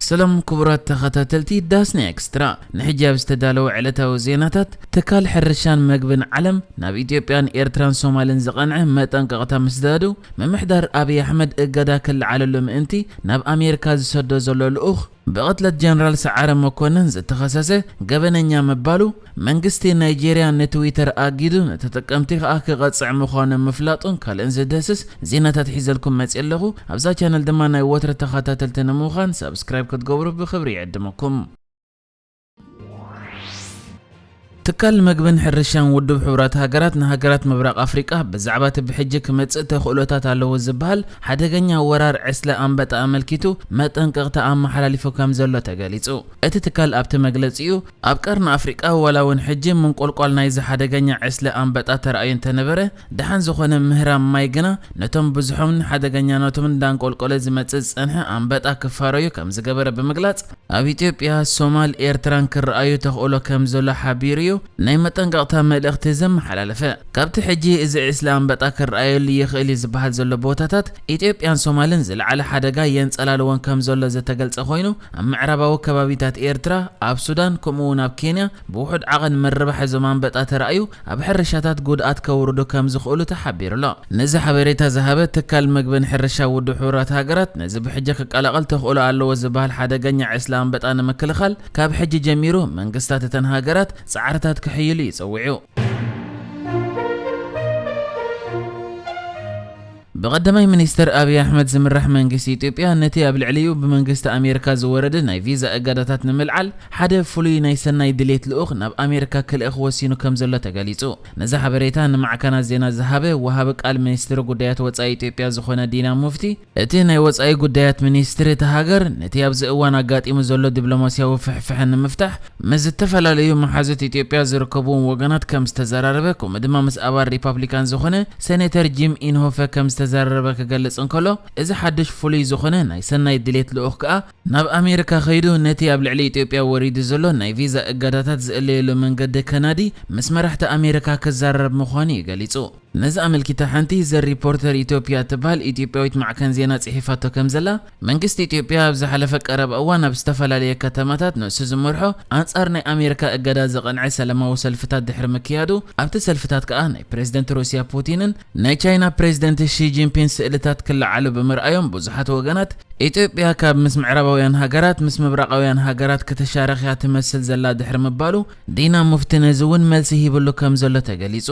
ሰላም ክቡራት ተኸታተልቲ ዳስና ኤክስትራ፣ ንሕጂ ኣብ ዝተዳለወ ዕለታዊ ዜናታት፣ ትካል ሕርሻን መግብን ዓለም ናብ ኢትዮጵያን ኤርትራን ሶማልን ዝቐንዐ መጠንቀቕታ ምስ ዘህዱ፣ ምምሕዳር ኣብይ ኣሕመድ እገዳ ክለዓለሉ ምእንቲ ናብ ኣሜሪካ ዝሰዶ ዘሎ ልኡኽ፣ ብቕትለት ጀነራል ሰዓረ መኮነን ዝተኸሰሰ ገበነኛ ምባሉ፣ መንግስቲ ናይጄርያ ንትዊተር ኣጊዱ፣ ንተጠቀምቲ ከኣ ክቐጽዕ ምዃኑ ምፍላጡን ካልእን ዝድህስስ ዜናታት ሒዘልኩም መጽየ ኣለኹ። ኣብዛ ቻነል ድማ ናይ ወትሩ ተኸታተልቲ ንምዃን ሳብስክራይብ ክትገብሩ ብኽብሪ ይዕድመኩም። ትካል መግብን ሕርሻን ውድብ ሕቡራት ሃገራት ንሃገራት ምብራቕ ኣፍሪቃ ብዛዕባ እቲ ብሕጂ ክመጽእ ተኽእሎታት ኣለዎ ዝበሃል ሓደገኛ ወራር ዕስለ ኣንበጣ ኣመልኪቱ መጠንቀቕታ ኣመሓላሊፉ ከም ዘሎ ተገሊጹ። እቲ ትካል ኣብቲ መግለጺኡ፣ ኣብ ቀርኒ ኣፍሪቃ ዋላ እውን ሕጂ ምንቆልቋል ናይዚ ሓደገኛ ዕስለ ኣንበጣ ተራእዩ እንተነበረ፣ ደሓን ዝኾነ ምህራም ማይ ግና ነቶም ብዙሖምን ሓደገኛነቶምን እንዳንቆልቆለ ዝመጽእ ዝጸንሐ ኣንበጣ ክፋረዩ ከም ዝገበረ ብምግላጽ፣ ኣብ ኢትዮጵያ፣ ሶማል፣ ኤርትራን ክረኣዩ ተኽእሎ ከም ዘሎ ሓቢሩ እዩ ናይ መጠንቀቕታ መልእኽቲ ዘመሓላለፈ። ካብቲ ሕጂ እዚ ዕስለ ኣንበጣ ክረኣየሉ ይኽእል እዩ ዝበሃል ዘሎ ቦታታት ኢትዮጵያን ሶማልን ዝለዓለ ሓደጋ የንጸላልወን ከም ዘሎ ዝተገልጸ ኮይኑ፣ ኣብ ምዕራባዊ ከባቢታት ኤርትራ፣ ኣብ ሱዳን፣ ከምኡ እውን ኣብ ኬንያ ብውሑድ ዓቐን ምርባሕ እዞም ኣንበጣ ተራእዩ ኣብ ሕርሻታት ጉድኣት ከውርዱ ከም ዝኽእሉ ተሓቢሩ ኣሎ። ነዚ ሓበሬታ ዝሃበ ትካል መግብን ሕርሻ ውድብ ሕቡራት ሃገራት፣ ነዚ ብሕጂ ክቀላቐል ተኽእሎ ኣለዎ ዝበሃል ሓደገኛ ዕስለ ኣንበጣ ንምክልኻል፣ ካብ ሕጂ ጀሚሩ መንግስታት እተን ሃገራት ጻዕርታት ክሕይሉ እዩ ጸዊዑ። ብቐዳማይ ሚኒስትር ኣብይ ኣሕመድ ዝምራሕ መንግስቲ ኢትዮጵያ፣ ነቲ ኣብ ልዕሊኡ ብመንግስቲ ኣሜሪካ ዝወረደ ናይ ቪዛ እገዳታት ንምልዓል፣ ሓደ ፍሉይ ናይ ሰናይ ድሌት ልኡኽ ናብ ኣሜሪካ ክልእኽ ወሲኑ ከም ዘሎ ተገሊጹ። ነዚ ሓበሬታ ንማዕከናት ዜና ዝሃበ ወሃቢ ቃል ሚኒስትሪ ጉዳያት ወጻኢ ኢትዮጵያ ዝኾነ ዲና ሙፍቲ፣ እቲ ናይ ወጻኢ ጉዳያት ሚኒስትሪ እታ ሃገር፣ ነቲ ኣብዚ እዋን ኣጋጢሙ ዘሎ ዲፕሎማስያዊ ፍሕፍሐ ንምፍታሕ፣ ምስ ዝተፈላለዩ መሓዙት ኢትዮጵያ ዝርከብዎም ወገናት ከም ዝተዘራረበ፣ ከምኡ ድማ ምስ ኣባል ሪፓብሊካን ዝኾነ ሴኔተር ጂም ኢንሆፈ ከም ዝተዘራረበ ክገልጽ እንከሎ፣ እዚ ሓድሽ ፍሉይ ዝኾነ ናይ ሰናይ ድሌት ልኡኽ ከኣ ናብ ኣሜሪካ ከይዱ፣ ነቲ ኣብ ልዕሊ ኢትዮጵያ ወሪዱ ዘሎ ናይ ቪዛ እገዳታት ዝእለየሉ መንገዲ ከናዲ ምስ መራሕቲ ኣሜሪካ ክዘራረብ ምዃኑ እዩ ገሊጹ። ነዚ ኣመልኪታ ሓንቲ ዘ ሪፖርተር ኢትዮጵያ እትበሃል ኢትዮጵያዊት ማዕከን ዜና ጽሒፋቶ ከም ዘላ፣ መንግስቲ ኢትዮጵያ ኣብ ዝሓለፈ ቀረባ እዋን ኣብ ዝተፈላለየ ከተማታት ንሱ ዝመርሖ ኣንጻር ናይ ኣሜሪካ እገዳ ዝቐንዐ ሰላማዊ ሰልፍታት ድሕሪ ምክያዱ፣ ኣብቲ ሰልፍታት ከኣ ናይ ፕሬዝደንት ሩስያ ፑቲንን ናይ ቻይና ፕሬዝደንት ሺ ጂንፒን ስእልታት ክለዓሉ ብምርኣዮም ብዙሓት ወገናት፣ ኢትዮጵያ ካብ ምስ ምዕራባውያን ሃገራት፣ ምስ ምብራቓውያን ሃገራት ክትሻረኽ እያ ትመስል ዘላ ድሕሪ ምባሉ፣ ዲና ሙፍቲ ነዚ እውን መልሲ ሂብሉ ከም ዘሎ ተገሊጹ።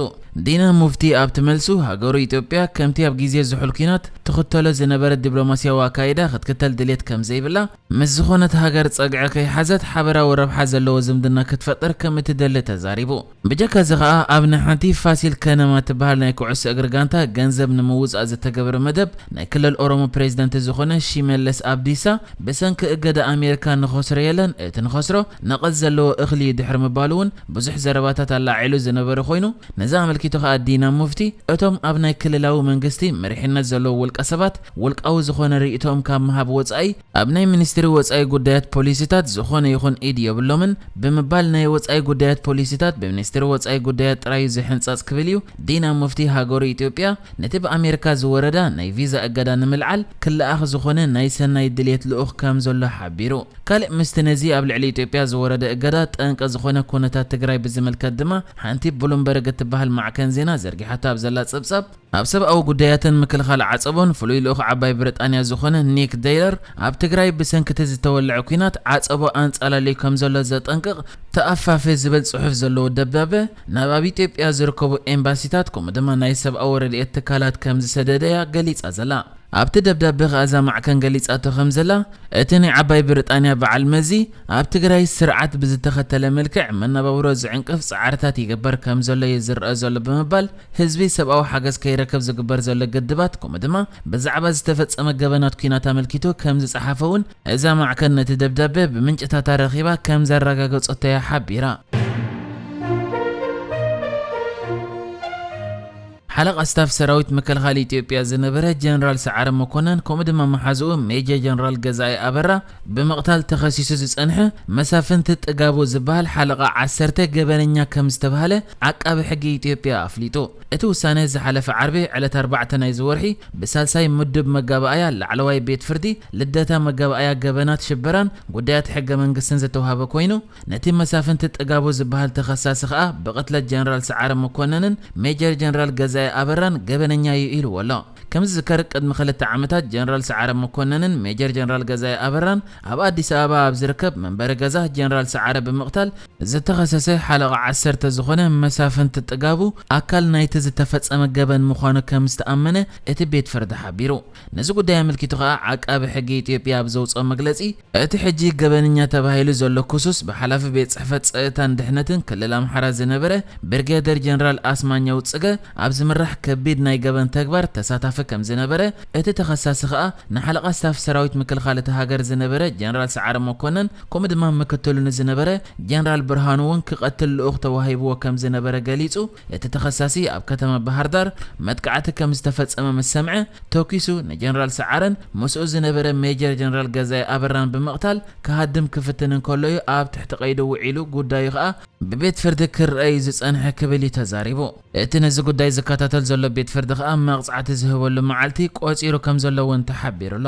ዲና ሙፍቲ ኣብቲ መልሱ፣ ሃገሩ ኢትዮጵያ ከምቲ ኣብ ግዜ ዝሑል ኲናት ትኽተሎ ዝነበረት ዲፕሎማስያዊ ኣካይዳ ክትክተል ድሌት ከም ዘይብላ፣ ምስ ዝኾነት ሃገር ጸግዒ ከይሓዘት ሓበራዊ ረብሓ ዘለዎ ዝምድና ክትፈጥር ከም እትደሊ ተዛሪቡ። ብጀካ እዚ ኸኣ ኣብ ናይ ሓንቲ ፋሲል ከነማ ትበሃል ናይ ኩዕሶ እግሪ ጋንታ ገንዘብ ንምውጻእ ዝተገብረ መደብ ናይ ክልል ኦሮሞ ፕሬዝደንት ዝኾነ ሺመለስ ኣብዲሳ ብሰንኪ እገዳ ኣሜሪካ ንኸስሮ የለን፣ እቲ ንኸስሮ ነቐዝ ዘለዎ እኽሊ እዩ ድሕሪ ምባሉ እውን ብዙሕ ዘረባታት ኣላዒሉ ዝነበረ ኮይኑ፣ ነዚ ኣመልኪቱ ኸኣ ዲና ሙፍቲ እቶም ኣብ ናይ ክልላዊ መንግስቲ መሪሕነት ዘለዉ ውልቀ ሰባት ውልቃዊ ዝኾነ ርእይቶኦም ካብ ምሃብ ወጻኢ ኣብ ናይ ሚኒስትሪ ወጻኢ ጉዳያት ፖሊሲታት ዝኾነ ይኹን ኢድ የብሎምን ብምባል ናይ ወጻኢ ጉዳያት ፖሊሲታት ብሚኒስትሪ ወጻኢ ጉዳያት ጥራይ ዝሕንጸጽ ክብል እዩ ዲና ሙፍቲ ሃገሩ ኢትዮጵያ ነቲ ብኣሜሪካ ዝወረዳ ናይ ቪዛ እገዳ ንምልዓል ክለኣኽ ዝኾነ ናይ ሰናይ ድልየት ልኡኽ ከም ዘሎ ሓቢሩ። ካልእ ምስቲ ነዚ ኣብ ልዕሊ ኢትዮጵያ ዝወረደ እገዳ ጠንቂ ዝኾነ ኩነታት ትግራይ ብዝምልከት ድማ ሓንቲ ብሉምበርግ እትበሃል ማዕከን ዜና ዘርጊሓቶ ኣብ ዘላ ጸብጻብ ኣብ ሰብኣዊ ጉዳያትን ምክልኻል ዓጸቦን ፍሉይ ልኡኽ ዓባይ ብሪጣንያ ዝኾነ ኒክ ደይለር ኣብ ትግራይ ብሰንኪ እቲ ዝተወልዐ ኲናት ዓጸቦ ኣንጻላልዩ ከም ዘሎ ዘጠንቅቕ ተኣፋፊ ዝብል ጽሑፍ ዘለዎ ደብዳበ ናብ ኣብ ኢትዮጵያ ዝርከቡ ኤምባሲታት ከምኡ ድማ ናይ ሰብኣዊ ረድኤት ትካላት ከም ዝሰደደያ ገሊጻ ዘላ። ኣብቲ ደብዳበ ከኣ እዛ ማዕከን ገሊጻቶ ከም ዘላ፣ እቲ ናይ ዓባይ ብሪጣንያ በዓል መዚ ኣብ ትግራይ ስርዓት ብዝተኸተለ መልክዕ መነባብሮ ዝዕንቅፍ ጻዕርታት ይግበር ከም ዘሎ እዩ ዝረኣ ዘሎ ብምባል ህዝቢ ሰብኣዊ ሓገዝ ከይረክብ ዝግበር ዘሎ ገድባት ከምኡ ድማ ብዛዕባ ዝተፈጸመ ገበናት ኲናት ኣመልኪቱ ከም ዝጸሓፈ እውን እዛ ማዕከን ነቲ ደብዳበ ብምንጭታታ ረኺባ ከም ዘረጋገጸቶ እያ ሓቢራ። ሓለቓ ስታፍ ሰራዊት ምክልኻል ኢትዮጵያ ዝነበረ ጀነራል ሰዓረ መኮነን፣ ከምኡ ድማ መሓዝኡ ሜጀር ጀነራል ገዛኢ ኣበራ ብምቕታል ተኸሲሱ ዝጸንሐ መሳፍንቲ ጥጋቡ ዝበሃል ሓለቓ ዓሰርተ ገበነኛ ከም ዝተባህለ ዓቃቢ ሕጊ ኢትዮጵያ ኣፍሊጡ። እቲ ውሳነ ዝሓለፈ ዓርቢ ዕለት ኣርባዕተ ናይዚ ወርሒ ብሳልሳይ ምዱብ መጋባእያ ላዕለዋይ ቤት ፍርዲ ልደታ መጋባእያ ገበናት ሽበራን ጉዳያት ሕገ መንግስትን ዝተዋህበ ኮይኑ፣ ነቲ መሳፍንቲ ጥጋቡ ዝበሃል ተኸሳሲ ከኣ ብቕትለት ጀነራል ሰዓረ መኮነንን ሜጀር ጀነራል ገዛኢ ኣበራን ገበነኛ እዩ ኢልዎ ኣሎ። ከም ዝዝከር ቅድሚ ክልተ ዓመታት ጀነራል ሰዓረ መኮነንን ሜጀር ጀነራል ገዛኢ ኣበራን ኣብ ኣዲስ ኣበባ ኣብ ዝርከብ መንበሪ ገዛ ጀነራል ሰዓረ ብምቕታል ዝተኸሰሰ ሓለቓ ዓሰርተ ዝኾነ መሳፍንቲ ጥጋቡ ኣካል ናይቲ ዝተፈጸመ ገበን ምዃኑ ከም ዝተኣመነ እቲ ቤት ፍርዲ ሓቢሩ። ነዚ ጉዳይ ኣመልኪቱ ከኣ ዓቃቢ ሕጊ ኢትዮጵያ ኣብ ዘውፅኦ መግለጺ፣ እቲ ሕጂ ገበነኛ ተባሂሉ ዘሎ ክሱስ ብሓላፊ ቤት ጽሕፈት ጸጥታን ድሕነትን ክልል ኣምሓራ ዝነበረ ብርጌደር ጀነራል ኣስማኛው ጽገ ኣብ ዝምራሕ ከቢድ ናይ ገበን ተግባር ተሳታፊ ከም ዝነበረ፣ እቲ ተኸሳሲ ከኣ ንሓለቓ ስታፍ ሰራዊት ምክልኻል እታ ሃገር ዝነበረ ጀነራል ሰዓረ መኮነን ከምኡ ድማ ምክትሉ ንዝነበረ ጀነራል ብርሃኑ እውን ክቐትል ልኡኽ ተዋሂብዎ ከም ዝነበረ ገሊጹ። እቲ ተኸሳሲ ኣብ ከተማ ባህር ዳር መጥቃዕቲ ከም ዝተፈጸመ ምስ ሰምዐ፣ ተኲሱ ንጀነራል ሰዓረን ምስኡ ዝነበረ ሜጀር ጀነራል ገዛኢ ኣበራን ብምቕታል ክሃድም ክፍትን እንከሎ እዩ ኣብ ትሕቲ ቀይዲ ውዒሉ፣ ጉዳዩ ከኣ ብቤት ፍርዲ ክረኣይ ዝጸንሐ ክብል እዩ ተዛሪቡ። እቲ ነዚ ጉዳይ ዝከታተል ዘሎ ቤት ፍርዲ ከኣ መቕጻዕቲ ዝህበሉ መዓልቲ ቆጺሩ ከም ዘሎ እውን ተሓቢሩ ኣሎ።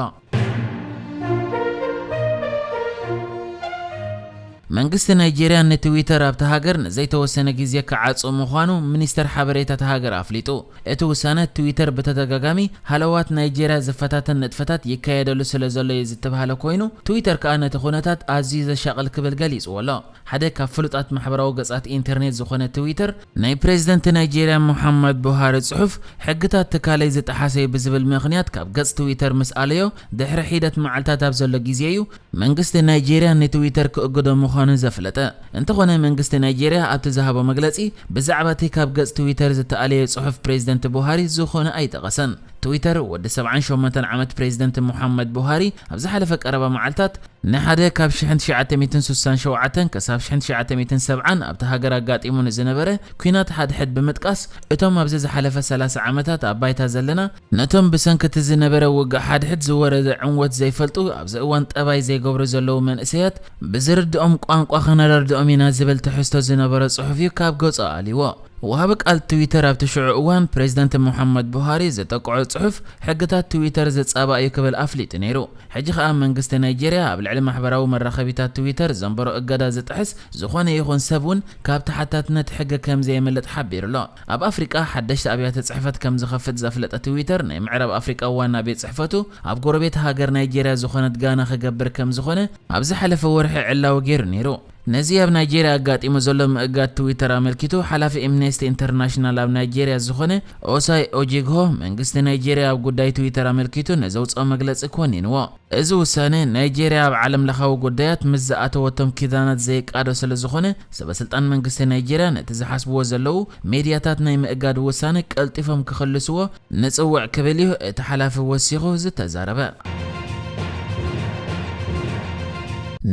መንግስቲ ናይጄርያ ንትዊተር ኣብታ ሃገር ንዘይተወሰነ ግዜ ክዓጹ ምዃኑ ሚኒስተር ሓበሬታ እታ ሃገር ኣፍሊጡ። እቲ ውሳነ ትዊተር ብተደጋጋሚ ሃለዋት ናይጄርያ ዝፈታተን ንጥፈታት ይካየደሉ ስለ ዘሎ እዩ ዝተባህለ ኮይኑ፣ ትዊተር ከኣ ነቲ ኩነታት ኣዝዩ ዘሻቕል ክብል ገሊጽዎ ኣሎ። ሓደ ካብ ፍሉጣት ማሕበራዊ ገጻት ኢንተርኔት ዝኾነ ትዊተር፣ ናይ ፕሬዝደንት ናይጄርያ ሙሓመድ ቡሃሪ ጽሑፍ ሕግታት ትካለይ ዝጠሓሰ እዩ ብዝብል ምኽንያት ካብ ገጽ ትዊተር ምስ ኣለዮ ድሕሪ ሒደት መዓልታት ኣብ ዘሎ ግዜ እዩ መንግስቲ ናይጄርያ ንትዊተር ክእግዶ ምዃኑ ዘፍለጠ። እንተኾነ መንግስቲ ናይጄርያ ኣብቲ ዝሃቦ መግለጺ ብዛዕባ እቲ ካብ ገጽ ትዊተር ዝተኣለየ ጽሑፍ ፕሬዝደንት ቡሃሪ ዝኾነ ኣይጠቐሰን። ትዊተር ወዲ ሰብዓን ሸሞንተን ዓመት ፕሬዝደንት ሙሓመድ ቡሃሪ ኣብ ዝሓለፈ ቀረባ መዓልታት ንሓደ ካብ ሽሕን ትሽዓተ ሚእትን ስሳን ሸውዓተን ክሳብ ሽሕን ትሽዓተ ሚእትን ሰብዓን ኣብቲ ሃገር ኣጋጢሙ ንዝነበረ ኲናት ሓድሕድ ብምጥቃስ፣ እቶም ኣብዚ ዝሓለፈ ሰላሳ ዓመታት ኣብ ባይታ ዘለና ነቶም ብሰንኪ እቲ ዝነበረ ውግእ ሓድሕድ ዝወረደ ዕንወት ዘይፈልጡ፣ ኣብዚ እዋን ጠባይ ዘይገብሩ ዘለዉ መንእሰያት ብዝርድኦም ቋንቋ ከነረድኦም ኢና ዝብል ትሕዝቶ ዝነበሮ ጽሑፍ እዩ ካብ ገጹ ኣልይዎ። ወሃቢ ቃል ትዊተር ኣብቲ ሽዑ እዋን ፕሬዝደንት ሙሓመድ ቡሃሪ ዘጠቅዖ ጽሑፍ ሕግታት ትዊተር ዝጻባእ እዩ ክብል ኣፍሊጡ ነይሩ። ሕጂ ከኣ መንግስቲ ናይጄርያ ኣብ ልዕሊ ማሕበራዊ መራኸቢታት ትዊተር ዘንበሮ እገዳ ዝጥሕስ ዝኾነ ይኹን ሰብ እውን ካብ ተሓታትነት ሕጊ ከም ዘየምልጥ ሓቢሩ ኣሎ። ኣብ ኣፍሪቃ ሓደሽቲ ኣብያተ ጽሕፈት ከም ዝኸፍት ዘፍለጠ ትዊተር፣ ናይ ምዕራብ ኣፍሪቃ ዋና ቤት ጽሕፈቱ ኣብ ጎረቤት ሃገር ናይጄርያ ዝኾነት ጋና ክገብር ከም ዝኾነ ኣብ ዝሓለፈ ወርሒ ዕላዊ ገይሩ ነይሩ። ነዚ ኣብ ናይጄርያ ኣጋጢሙ ዘሎ ምእጋድ ትዊተር ኣመልኪቱ፣ ሓላፊ ኤምነስቲ ኢንተርናሽናል ኣብ ናይጄርያ ዝኾነ ኦሳይ ኦጂግሆ፣ መንግስቲ ናይጄርያ ኣብ ጉዳይ ትዊተር ኣመልኪቱ ንዘውፅኦ መግለፂ ኮኒንዎ። እዚ ውሳነ፣ ናይጄርያ ኣብ ዓለም ለኻዊ ጉዳያት ምስ ዝኣተወቶም ኪዳናት ዘይቃዶ ስለ ዝኾነ፣ ሰበ ስልጣን መንግስቲ ናይጄርያ ነቲ ዝሓስብዎ ዘለዉ ሜድያታት ናይ ምእጋድ ውሳነ ቀልጢፎም ክኽልስዎ ንጽውዕ ክብል እዩ እቲ ሓላፊ ወሲኹ ዝተዛረበ።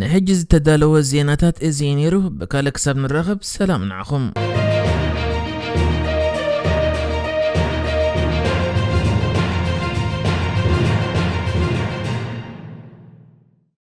ንሕጂ ዝተዳለወ ዜናታት እዚ እዩ ነይሩ። ብካልእ ክሳብ ንራኸብ ሰላም ንዓኹም።